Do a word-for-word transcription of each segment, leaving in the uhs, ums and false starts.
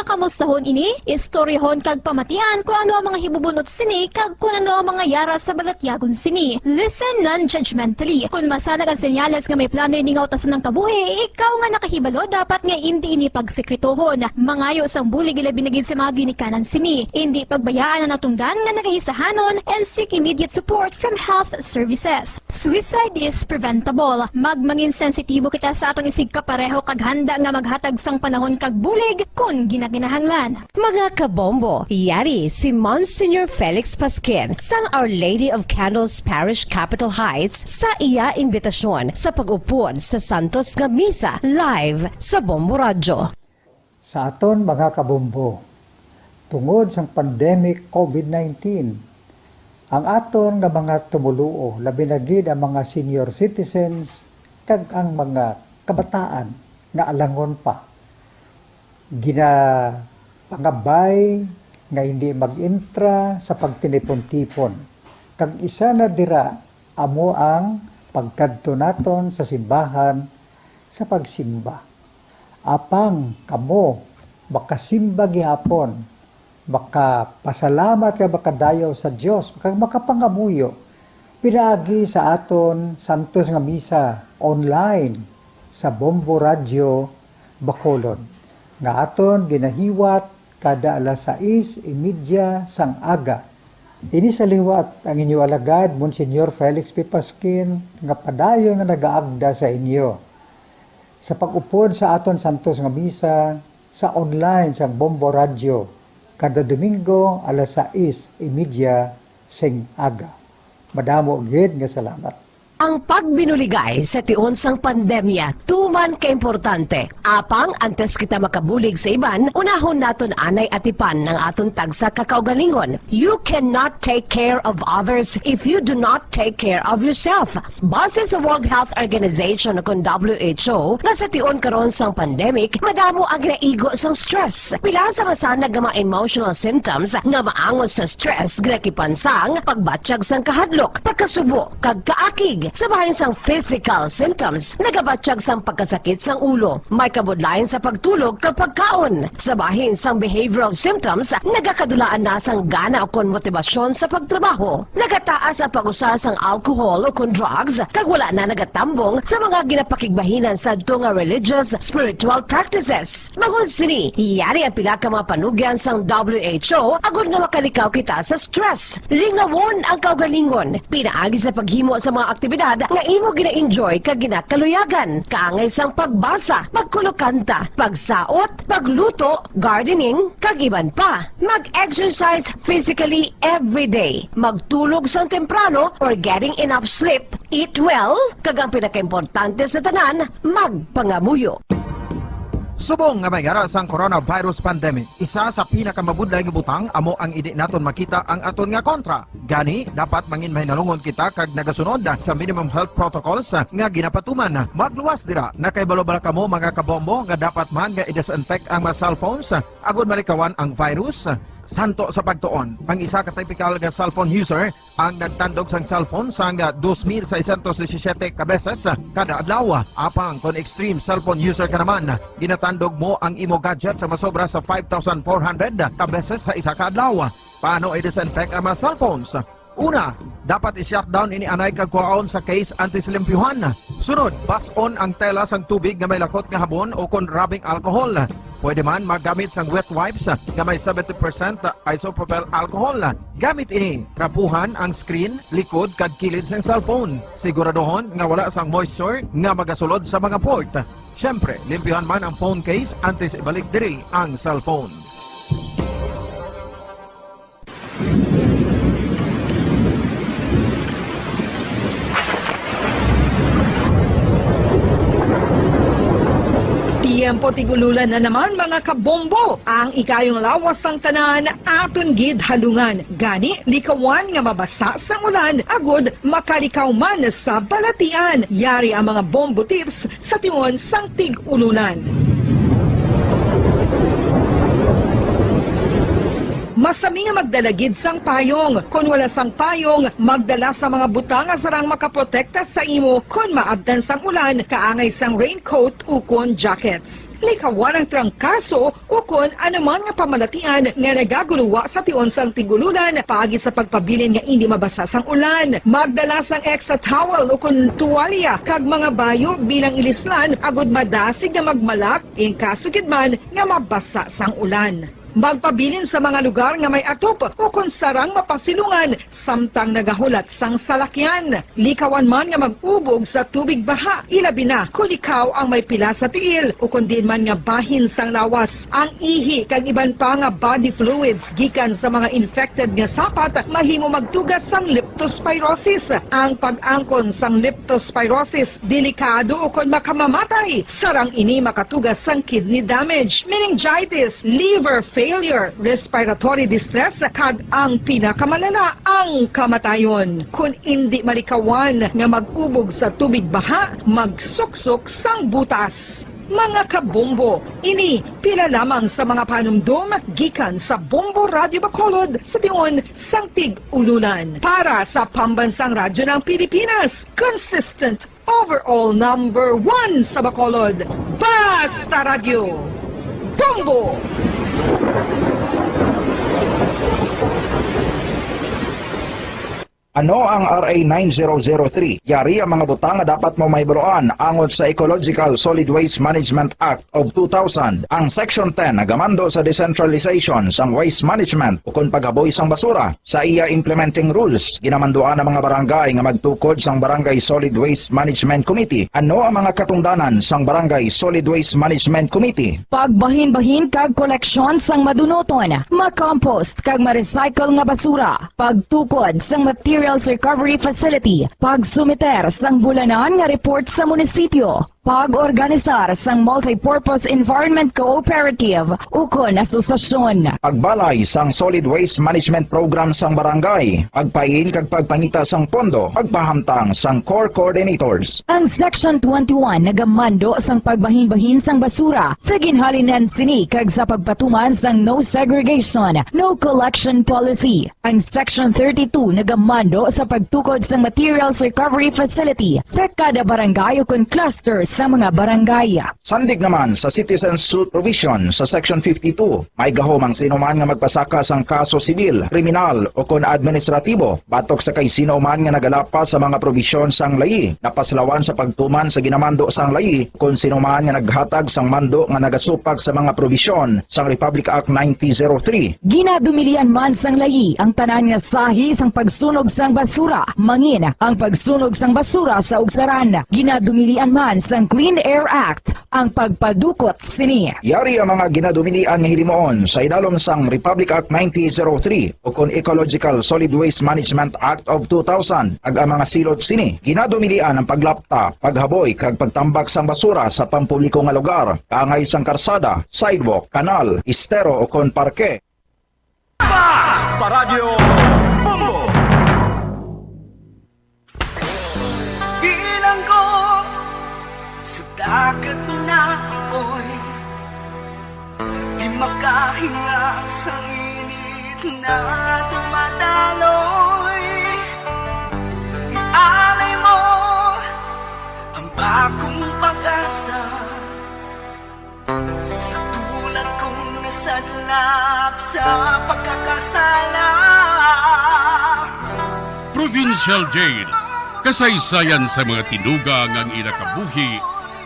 Kamustahon ini, istoryahon kag pamatian kung ano ang mga hibubunot sini kag kung ano ang mga yara sa balatyagon sini. Listen non-judgmentally. Kung masanag ang senyales nga may plano ini nga utason ang kabuhi, ikaw nga nakahibalo dapat nga indi ini pagsekretohon. Mangayo sang bulig, ilabi na gid sa mga ginikanan sini. Indi pagbayaan ang natungdan nga nagahisahanon and seek immediate support from health services. Suicide is preventable. Magmangin sensitibo kita sa aton isigkapareho kag handa nga maghatag sang panahon kag bulig kon ginakinahanglan. Mga kabombo, yari si Monsignor Felix Pasquin sang Our Lady of Candles Parish, Capitol Heights, sa iya imbitasyon sa pag-upod sa santos nga misa live sa Bombo Radyo. Sa aton mga kabombo, tungod sang pandemic COVID nineteen, ang aton nga mga tumoluo, labi na gid ang mga senior citizens kag ang mga kabataan nga alangon pa, ginapangabay nga hindi mag-intra sa pagtinipon-tipon, kag isa na dira amo ang pagkadto naton sa simbahan sa pagsimba. Apang kamo makasimba gihapon, makapasalamat kag makadayaw sa Dios, kag makapangamuyo pinaagi sa aton santos nga misa online sa Bombo Radyo Bacolod, nga aton ginahiwat kada alas sais y media sang aga. Ini sa liwat ang inyo alagad, Monsignor Felix P. Pasquin, nga padayon nga nagaagda sa inyo sa pag-upod sa aton santos nga misa sa online sang Bombo Radyo kada Domingo alas sais y media sing aga. Madamo gid nga salamat. Ang pagbinuligay sa tion sang pandemya tuman kaimportante. Apang antes kita makabulig sa iban, unahon naton anay atipan ang aton tagsa ka kaugalingon. You cannot take care of others if you do not take care of yourself. Base sa World Health Organization o kon W H O, nga sa tion karon sang pandemic, madamo ang ginaigo sang stress. Pila sa masanag nga mga emotional symptoms nga maangot sa stress ginakipan sang pagbatyag sang kahadlok, pagkasubo, kag kaakig. Sa bahin sang physical symptoms, nagabatyag sang pagkasakit sang ulo, may kabudlayan sa pagtulog kag pagkaon. Sa bahin sang behavioral symptoms, nagakadulaan na sang gana ukon motibasyon sa pagtrabaho. Nagataas ang pag-usa sang alcohol ukon drugs, kag wala na nagatambong sa mga ginapakigbahinan sadto nga religious, spiritual practices. Bangod sini, yari ang pila ka mga panugyan sang W H O agod nga makalikaw kita sa stress. Lingawon ang kaugalingon pinaagi sa paghimo sa mga aktibidad nga imo gina-enjoy kag ginakaluyagan, kaangay sang pagbasa, pagkulokanta, pagsaot, pagluto, gardening, kag iban pa. Mag-exercise physically every day. Magtulog sang temprano or getting enough sleep. Eat well, kag ang pinakaimportante sa tanan, magpangamuyo. Subong nga may yara sang coronavirus pandemic, isa sa pinakamabudlay nga butang amo ang indi naton makita ang aton nga kontra. Gani, dapat mangin mahinalungon kita kag nagasunod sa minimum health protocols nga ginapatuman. Magluwas dira, nakahibalo bala kamo, mga kabombo, nga dapat man nga i-disinfect ang mga cellphones agod malikawan ang virus? Santo sa pagtuon, ang isa ka typical nga cellphone user ang nagtandog sang cellphone sang dos mil seiscientos disisiete ka beses kada adlaw. Apang kon extreme cellphone user ka naman, ginatandog mo ang imo gadget sa masobra sa five thousand four hundred ka beses sa isa ka adlaw. Paano i-disinfect ang mga cellphones? Una, dapat i-shutdown ini anay kag kuhaon sa case antes limpyuhan. Sunod, bas-on ang tela sang tubig nga may lakot nga habon o kon rubbing alcohol. Pwede man maggamit sang wet wipes nga may seventy percent isopropyl alcohol. Gamit ini, trapuhan ang screen, likod, kag kilid sang cellphone. Siguraduhon nga wala sang moisture nga magasulod sa mga port. Siyempre, limpyuhan man ang phone case antes ibalik diri ang cellphone. Tiyempo tig-ululan na naman, mga kabombo. Ang ikayong lawas sang tanan aton gid halungan. Gani, likawan nga mabasa sang ulan agud makalikaw man sa balatian. Yari ang mga bombo tips sa tion sang tig-ulunan. Masami nga magdala gid sang payong. Kon wala sang payong, magdala sa mga butang nga sarang makaprotekta sa imo kon maabtan sang ulan, kaangay sang raincoat ukon jackets. Likawan ang trangkaso ukon anuman nga pamalatian nga nagaguluwa sa tion sang tig-ululan paagi sa pagpabilin nga indi mabasa sang ulan. Magdala sang extra towel ukon tuwalya kag mga bayo bilang ilislan agud madasig nga magmalak in kaso gid man nga mabasa sang ulan. Magpabilin sa mga lugar nga may atop ukon sarang mapasilungan samtang nagahulat sang salakyan. Likawan man nga mag-ubog sa tubig baha, ilabi na kon ikaw ang may pila sa tiil ukon diin man nga bahin sang lawas. Ang ihi kag iban pa nga body fluids gikan sa mga infected nga sapat mahimo magtuga sang leptospirosis. Ang pag-angkon sang leptospirosis delikado ukon makamamatay. Sarang ini makatuga sang kidney damage, meningitis, liver failure, respiratory distress, kag ang pinakamalala, ang kamatayon. Kon indi malikawan nga mag-ubog sa tubig baha, magsuksok sang butas. Mga kabombo, ini pila lamang sa mga panumdom gikan sa Bombo Radyo Bacolod sa tion sang tig-ululan. Para sa Pambansang Radyo ng Pilipinas, consistent overall number one sa Bacolod, Basta Radyo, Bombo! Ano ang R A nine zero zero three? Yari ang mga butang nga dapat mo mahibaluan angot sa Ecological Solid Waste Management Act of two thousand. Ang Section ten nagamando sa decentralization sang waste management ukon paghaboy sang basura. Sa iya implementing rules, ginamanduan ang mga barangay nga magtukod sang Barangay Solid Waste Management Committee. Ano ang mga katungdanan sang Barangay Solid Waste Management Committee? Pagbahinbahin kag koleksyon sang madunuton, ma-compost kag ma-recycle nga basura, pagtukod sang materials recovery facility, pagsumiter sang bulanan nga report sa munisipyo, pag-organisar sang multipurpose environment cooperative ukon asosasyon. Pagbalay sang solid waste management program sang barangay, pagpain kag pagpangita sang pondo, pagpahamtang sang core coordinators. Ang Section twenty-one nagamando sang pagbahinbahin sang basura sa ginhalinan sini kag sa pagpatuman sang no segregation, no collection policy. Ang Section thirty-two nagamando sa pagtukod sang materials recovery facility sa kada barangay ukon cluster sa mga barangay. Sandig naman sa citizen suit provision sa Section fifty-two, may gahom ang sino man nga magpasaka sang kaso sibil, kriminal, ukon administratibo batok sa kay sino man nga nagalapas sa mga probisyon sang layi, napaslawan sa pagtuman sa ginamando sang layi, kon sino man nga naghatag sang mando nga nagasupak sa mga probisyon sang Republic Act nineteen zero three. Ginadumilian man sang layi ang tanan nga sahi sang pagsunog sang basura, mangin ang pagsunog sang basura sa ugsaran. Ginadumilian man sang Clean Air Act ang pagpadukot sini. Yari ang mga ginadumilian nga hilimuon sa idalom sang Republic Act nineteen zero three ukon Ecological Solid Waste Management Act of two thousand, kag ang mga silot sini. Ginadumilian ang paglapta, paghaboy, kag pagtambak sang basura sa pampubliko nga lugar, kaangay sang karsada, sidewalk, kanal, estero, ukon parke. Basta Radyo Bombo! Bilanggo sa dagat na apoy, di makahinga sa init na dumadaloy. Ialay mo ang bagong pag-asa sa tulad kong nasadlak sa pagkakasala. Provincial Jail, kasaysayan sa mga tinuga nga ang ila kabuhi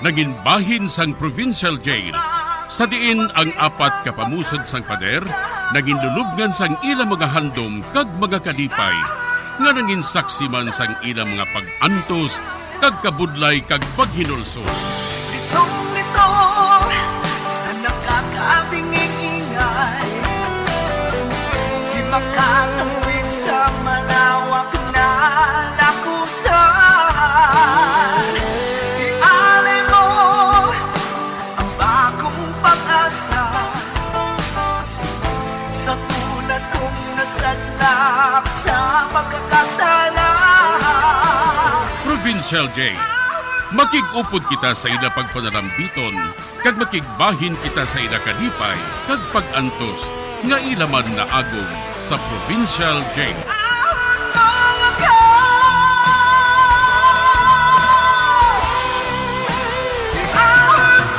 nangin bahin sang Provincial Jail, sa diin ang apat ka pamusod sang pader nangin lulubngan sang ila mga handom kag mga kalipay, nga nangin saksi man sang ila mga pag-antos kag kabudlay kag paghinulsol. Litong-litong sa nakakabingi-ingay, di makatawid sa malawak na lakusan. Ialay mo ang bagong pag-asa sa tulad kong nasadlak sa pagkakasala. Provincial Jail, makig-upod kita sa ila pagpanalambiton, kag makigbahin kita sa ila kalipay kag pag-antos nga ila man naagom sa Provincial Jail. Ang mga ka-, ang mga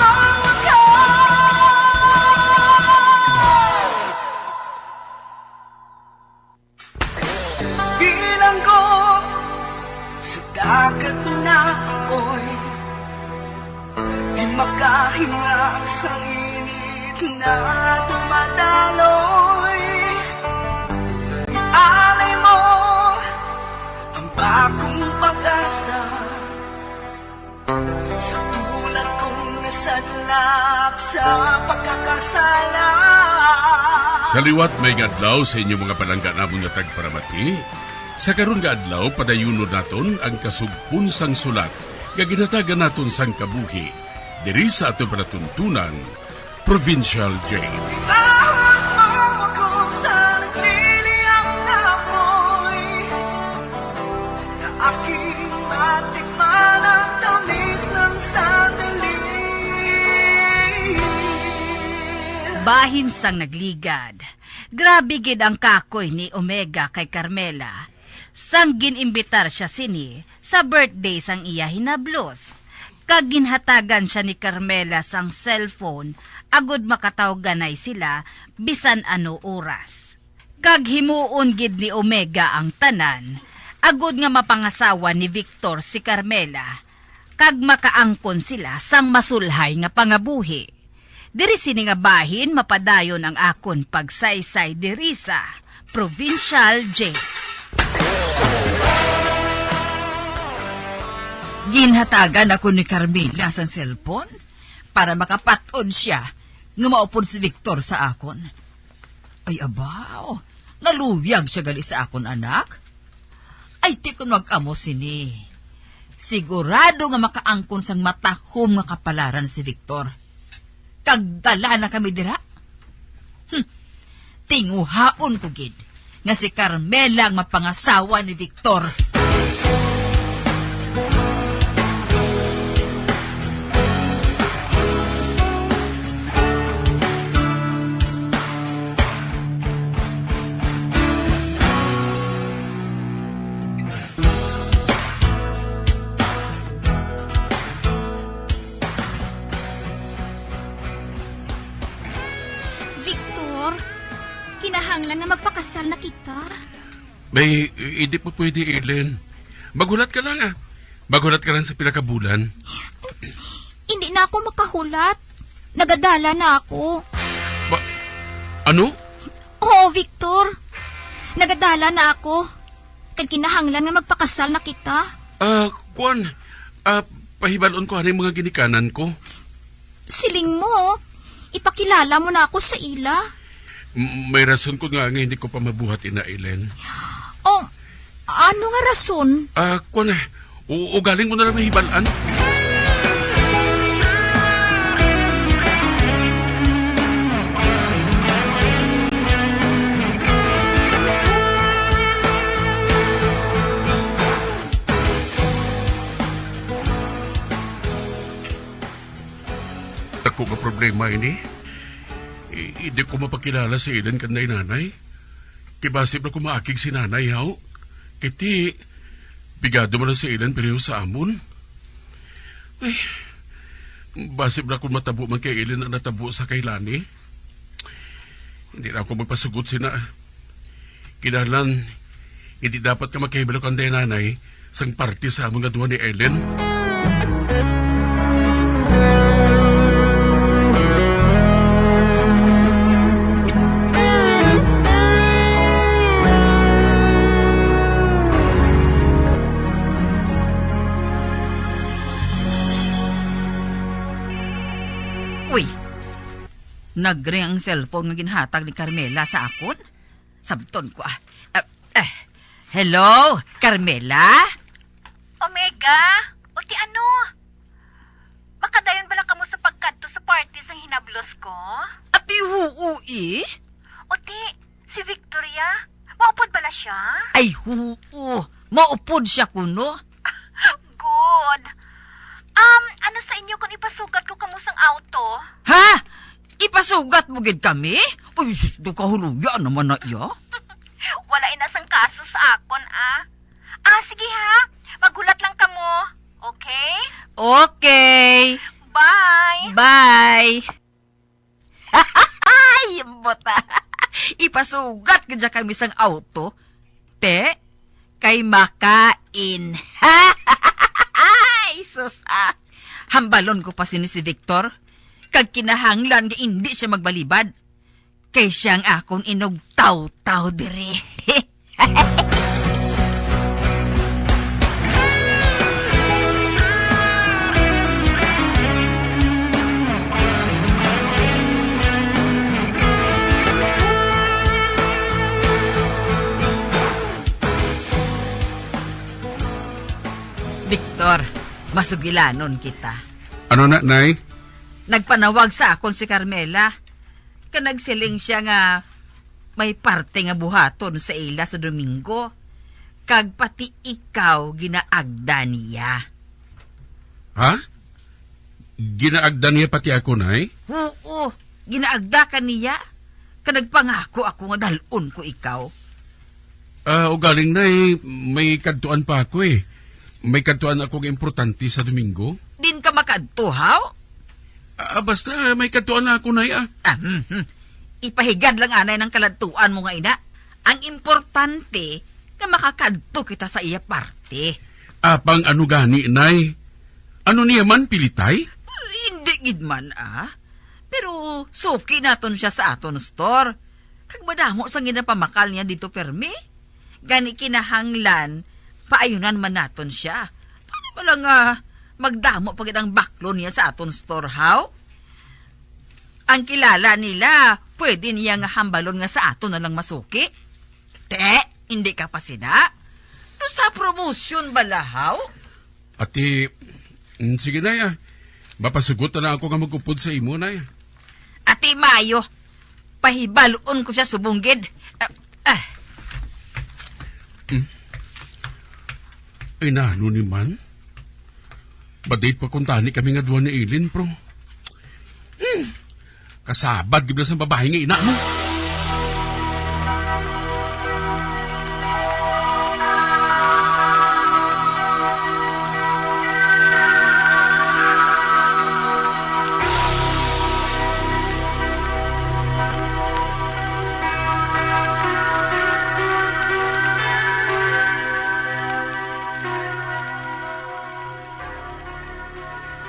Sa liwat, may nga adlaw sa inyo mga palangga namon nga tagparamati. Sa karon nga adlaw, padayunon naton ang kasugpon sang sulat nga ginhatagan naton sang kabuhi diri sa aton palatuntunan, Provincial J. Tawag mo ako sa nagliliyang apoy, na aking matikman ang tamis ng sandali. Bahin sang nagligad, grabe gid ang kakoy ni Omega kay Carmela sang gin-imbitar siya sini sa birthday sang iya hinablos, kag ginhatagan siya ni Carmela sang cellphone agod makatawganay sila bisan ano oras. Kag himuon gid ni Omega ang tanan, agod nga mapangasawa ni Victor si Carmela, kag makaangkon sila sang masulhay nga pangabuhi. Diri sini nga bahin mapadayon ang akon pagsaysay diri sa Provincial J. Ginhatagan ako ni Carmela sang cellphone para makapat-od siya nga maupod si Victor sa akon. Ay, abaw, naluyag siya gali sa akon, anak. Ay, ti kon mag-amo sini. Sigurado nga makaangkon sang matahom nga kapalaran si Victor. Kag dala na kami dira. Hmm. Tinguhaon ko gid nga si Carmela ang mapangasawa ni Victor. Victor, kinahanglan nga magpakasal na kita. May, hindi pa pwede, Ellen. Maghulat ka lang, ah. Maghulat ka lang sa pila ka bulan. Hindi na ako makahulat. Nagadala na ako. Ba-, ano? Oo, Victor. Nagadala na ako. Kag kinahanglan nga magpakasal na kita. Ah, kuwan. Ah, pahibalon ko anay mga ginikanan ko. Siling mo, ipakilala mo na ako sa ila. M-, may rason ko nga nga hindi ko pa mabuhat ina, Ellen. Oh, ano nga rason? Ah, kuwan, eh. U-, ugaling mo na lang mahibalan. Dako nga problema ini. I-, hindi ko mapakilala si Eden kanday nanay. Kay basi bala ko maakig si nanay, haw. Kay ti, pigado man lang si Eden pareho sa amon. Ay, basi bala kung matabo man kay Eden ang natabo sa kay Lani. Hindi na ako magpasugot sina. Kinahanglan, hindi dapat ka makahibalo kanday nanay sang parte sa amon nga duha ni Ellen. Uy, nagring ang cellphone nga ginhatag ni Carmela sa akon. Sabton ko, ah. Ah, eh, hello, Carmela? Omega, o ti ano? Makadayon bala kamo sa pagkadto sa party sang hinablos ko? Ati, huo, eh. O ti, si Victoria, maupod bala siya? Ay, huo. Maupod siya kuno. Good. Um, ano sa inyo kung ipasugat ko kamo sang auto? Ha? Ipasugat mo gid kami? Uy, sus, do kahuluya naman na iya. Wala ina sang kaso sa akon, ah. Ah, sige ha. Maghulat lang kamo. Okay? Okay. Bye. Bye. Ay, imbot. Ipasugat gid siya kami sang auto. Te, kay makain. Ay, sus, ah. Hambalon ko pa sini si Victor. Kag kinahanglan nga indi siya magbalibad. Kay siya ang akon inugtaw-taw diri. Masugilanon kita. Ano na, Nay? Nagpanawag sa akon si Carmela. Kag nagsiling siya nga may parte nga buhaton sa ila sa Domingo. Kag pati ikaw ginaagda niya. Ha? Ginaagda niya pati ako, Nay? Oo, ginaagda ka niya. Kag nagpangako ako nga dal-on ko ikaw. Ah, ugaling, Nay, may kadtuan pa ako, eh. May kadtuan ako nga importante sa Domingo. Din ka makadto, haw? Ah, basta may kadtuan lang ako, Nay, ah. Ah, hmm, hmm. Ipahigad lang anay ang kaladtuan mo nga ina. Ang importante nga makakadto kita sa iya parte. Apang ano gani, Nay? Ano niya man, pilitay? Hindi gid man, ah. Pero suki naton siya sa aton store. Kag madamo sang ginapamakal niya didto permi. Gani kinahanglan, paayunan man naton sia. Paano ba lang nga magdamo pa gid ang baklon niya sa aton store, haw? Ang kilala nila, pwede niya nga hambalon nga sa aton na lang masuki. Te, hindi ka pa sina? No sa promotion bala, haw? Ati, mm, sige, Nay, ah. Mapasugot na lang ako nga mag-upod sa imo, Nay. Ati, maayo. Pahibalon ko siya subong gid. Ah, ah. Hmm? Ay, nano ni man? Ba-date pa kuntani kami nga duha ni Eileen, pero, hmm, kasabad gid na sa babae nga ina mo.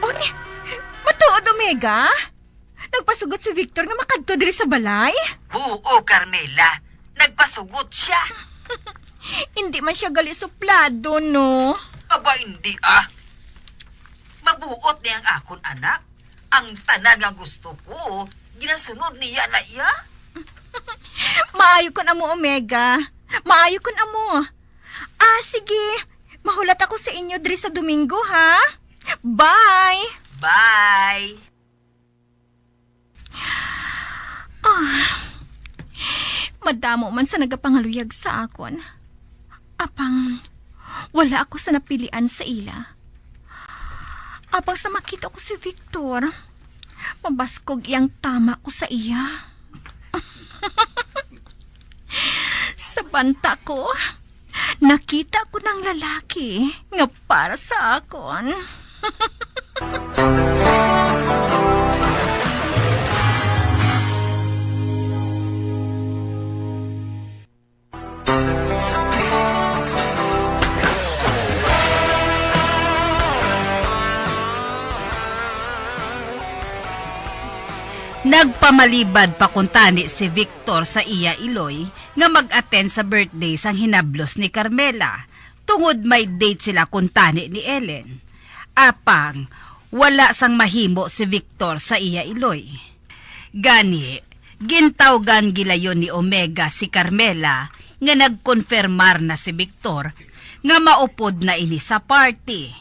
Uy, matuod, Omega? Nagpasugot si Victor nga makadto diri sa balay? Oo, Carmela. Nagpasugot sia. Hindi man sia gali suplado, no? Aba, hindi, ah. Mabuot ni ang akon anak. Ang tanan nga gusto ko, ginasunod niya na iya. Maayo kon amo, Omega. Maayo kon amo. Ah, sige. Mahulat ako sa inyo diri sa Domingo, ha? Bye! Bye! Ah, madamo man sa nagapangaluyag sa akon. Apang wala ako sa napilian sa ila. Apang sa makita ko si Victor, mabaskog iyang tama ko sa iya. Sa banta ko, nakita ko ng lalaki nga para sa akon. Nagpamalibad pa kuntani si Victor sa iya iloy nga mag-attend sa birthday sang hinablos ni Carmela, tungod may date sila kuntani ni Ellen. Apang wala sang mahimo si Victor sa iya iloy. Gani, gintawgan gilayon ni Omega si Carmela nga nagkonfirmar na si Victor nga maupod na ini sa party.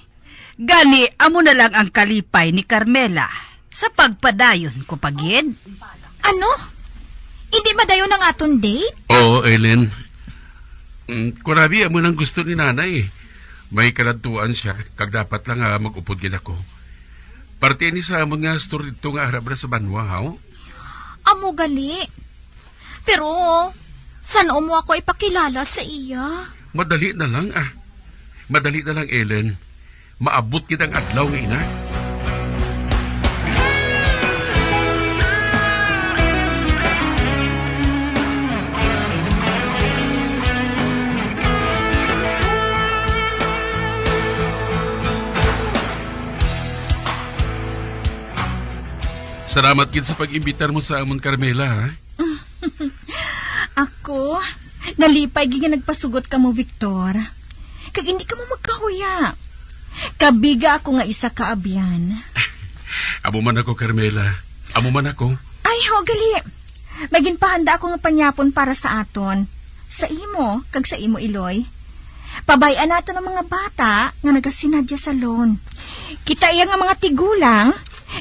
Gani, amo na lang ang kalipay ni Carmela. Sa pagpadayon ko pa gid. Ano? Hindi madayon ang aton date? Oo, Ellen. Mm, kurabi, amo nang gusto ni Nanay. May kaladtuan siya, kag dapat lang nga mag-upod gid ako. Parte ni sa amon nga store didto nga ara bala sa banwa, haw? Amo gali. Pero, san-o mo ako ipakilala sa iya? Madali na lang, ah. Madali na lang, Ellen. Maabot gid ang adlaw nga ina. Salamat gid sa pag-imbitar mo sa amon, Carmela, ha? Ako, nalipay gid nga nagpasugot kamo, Victor. Kag hindi kamo magkahuya. Kabiga ako nga isa ka abyan. Amo man ako, Carmela. Amo man ako. Ay, ho, gali. May ginpahanda ako nga panyapon para sa aton. Sa imo, kag sa imo, Iloy. Pabay-an naton ang mga bata nga nagasinadya sa lawn. Kita iya nga mga tigulang,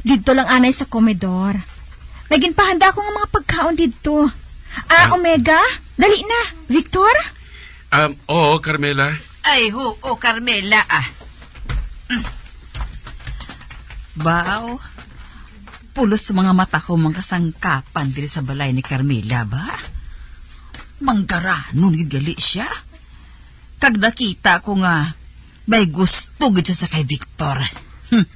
didto lang anay sa komedor. May ginpahanda ako nga mga pagkaon didto. Ah, Ah. Omega, dali na. Victor? Um, oo, Carmela. Ay, oo, Carmela, ah. Mm. Baw, pulos sa mga mata ko, mga kasangkapan diri sa balay ni Carmela ba? Manggaranon gid gali siya. Kag nakita ko nga may gusto gid siya sa kay Victor. Hmm.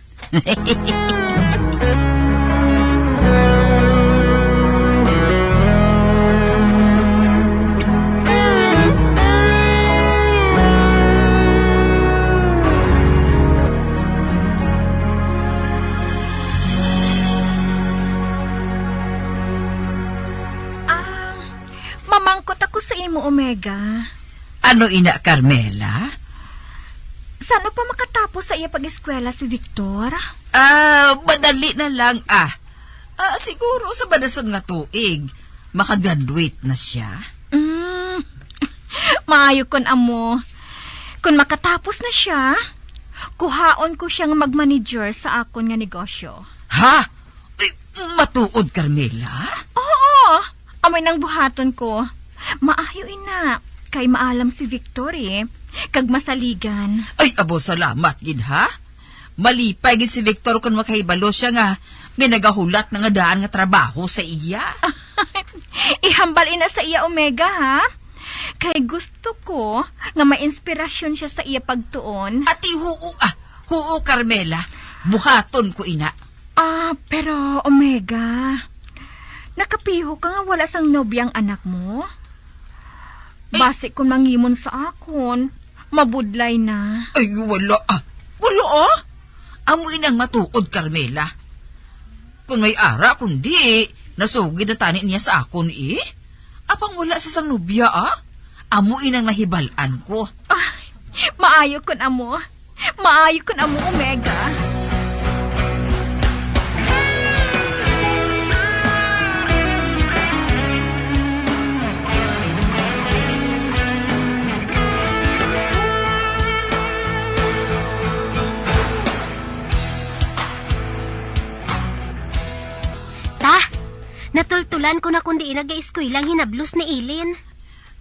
Ah, mamangkot ako sa imo, Omega. Ano ina, Carmela? San-o pa makatapos sa iya pag-eskwela si Victor? Ah, madali na lang, ah. Ah, siguro sa badason nga tuig, makagraduate na siya. Mm. Maayo kon amo. Kon makatapos na siya, kuhaon ko siya nga mag-manager sa akon nga negosyo. Ha? Ay, matuod, Carmela? Oo. Amoy nang buhaton ko. Maayo ina, kay maalam si Victor, eh, kag masaligan. Ay, abo, salamat gid, ha? Malipay gid si Victor kon makahibalo siya nga may nagahulat na nga daan nga trabaho sa iya. Ihambal ina sa iya, Omega, ha? Kay gusto ko nga mainspirasyon siya sa iya pagtuon. Ati, huo, ah, huo, Carmela. Buhaton ko ina. Ah, pero, Omega, nakapiho ka nga wala sang nobya ang anak mo? Eh. Basi kon mangimon sa akon, mabudlay na. Ay, wala, ah. Wala, ah. Amo inang matuod, Carmela. Kon may ara, kundi, nasugid na tani niya sa akon, eh. Apang wala sa sang nobya, ah. Amo inang nahibal-an ko. Ah, maayo kon amo. Maayo kon amo, Omega. Ta, natultulan ko na kung diin nag-eskwela ang hinablos ni Ellen.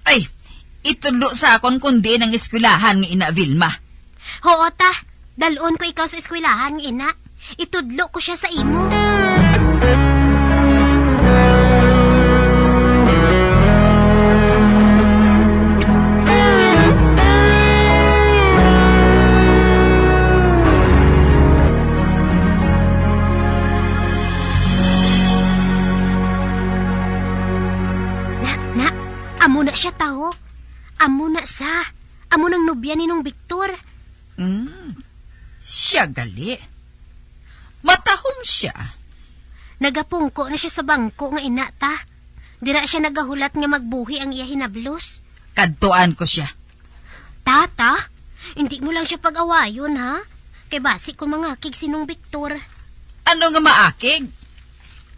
Ay, itudlo sa akon kung diin ang eskwelahan nga ina, Vilma. Huo, ta. Dal-on ko ikaw sa eskwelahan nga ina. Itudlo ko siya sa imo. Na, na, amo na siya, tawo. Amo na sa. Amo nang nobya ni Nong Victor. Mm, siya gali. Matahom siya. Nagapungko na siya sa bangko nga ina, ta. Dira siya nagahulat nga magbuhi ang iya hinablos. Kadtuan ko siya. Tata, hindi mo lang siya pag-awayon, ha? Kay basi kung mangakig si Nong Victor. Ano nga maakig?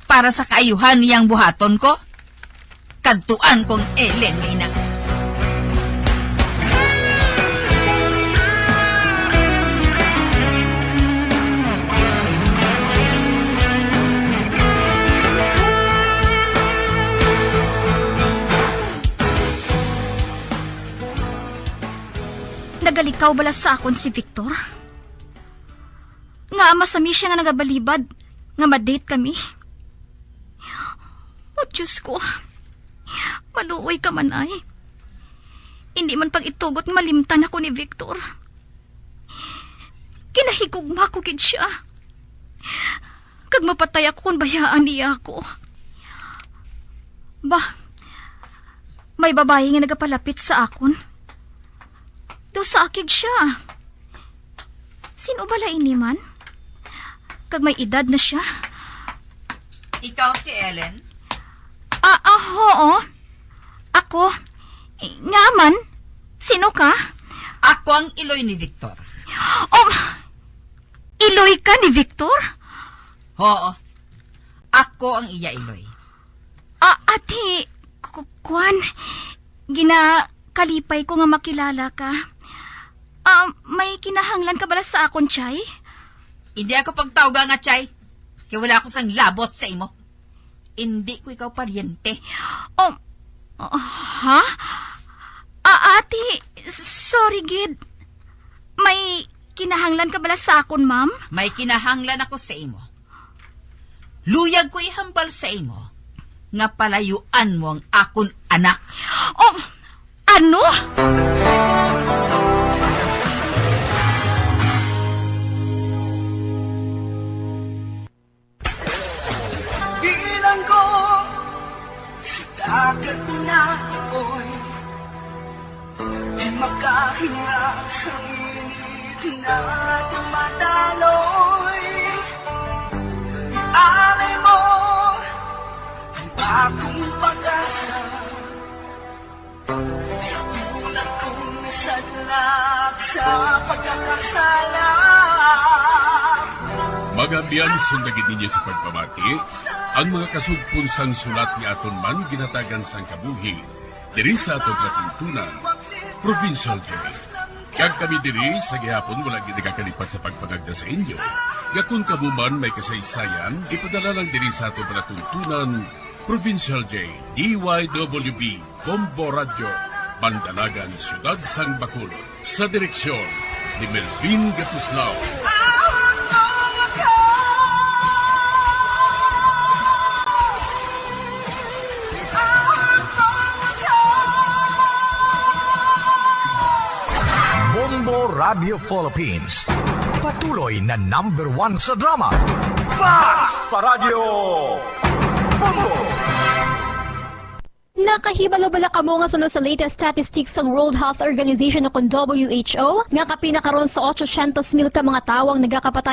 Para sa kaayuhan niyang buhaton ko? Kadtuan kong Ellen nga ina. Nagalikaw bala sa akon si Victor? Nga masami siya nga nagabalibad nga ma-date kami? O Diyos ko, maluoy ka man ay. Hindi man pag-itugot nga malimtan ako ni Victor. Ginahigugma ko gid siya. Kag mapatay ako kung bayaan niya ako. Ba, may babayi nga nagapalapit sa akon. Daw sa akig siya. Sino bala ini man? Kag may edad na siya. Ikaw si Ellen? Ah, ah, oo. Ako. Eh, nga man, sino ka? Ako ang iloy ni Victor. Um, iloy ka ni Victor? Oo. Ako ang iya iloy. Ah, ati, ku-, kuwan, ginakalipay ko nga makilala ka. Ah, may kinahanglan ka bala sa akon, Chay? Hindi ako pagtawga nga, Chay. Kay wala ako sang labot sa imo. Hindi ko ikaw paryente. Oh, ah, ha? Ah, ate, sorry gid. May kinahanglan ka bala sa akon, ma'am? May kinahanglan ako sa imo. Luyag ko ihambal sa imo nga palayuan mo ang akon anak. Oh, ano? Bilanggo sa dagat na apoy, di makahinga sa init na tumataloy. Ialay mo ang bagong pag-asa. Sa tulad kong nasadlak sa pagkakasala. Mga abyan, sundagin ninyo sa pagpamati ang mga kasugpon sang sulat nga aton man ginhatagan sang kabuhi diri sa aton palatuntunan, Provincial J. Kag kami diri sa gihapon wala gid nagakalipat sa pagpangagda sa inyo nga kon kamo man may kasaysayan, ipadala lang diri sa aton palatuntunan, Provincial J, D Y W B, Bombo Radyo, Mandalagan, Siyudad sang Bacolod, sa direksyon ni Melvin Gatuslao. Bombo Radio Philippines, patuloy na number one sa drama. Fast pa Radyo! Bombo! Nakahibalo bala kamo nga suno sa latest statistics sang World Health Organization o kon W H O nga kapin na karon sa ochocientos mil ka mga tawo ang nagakapatay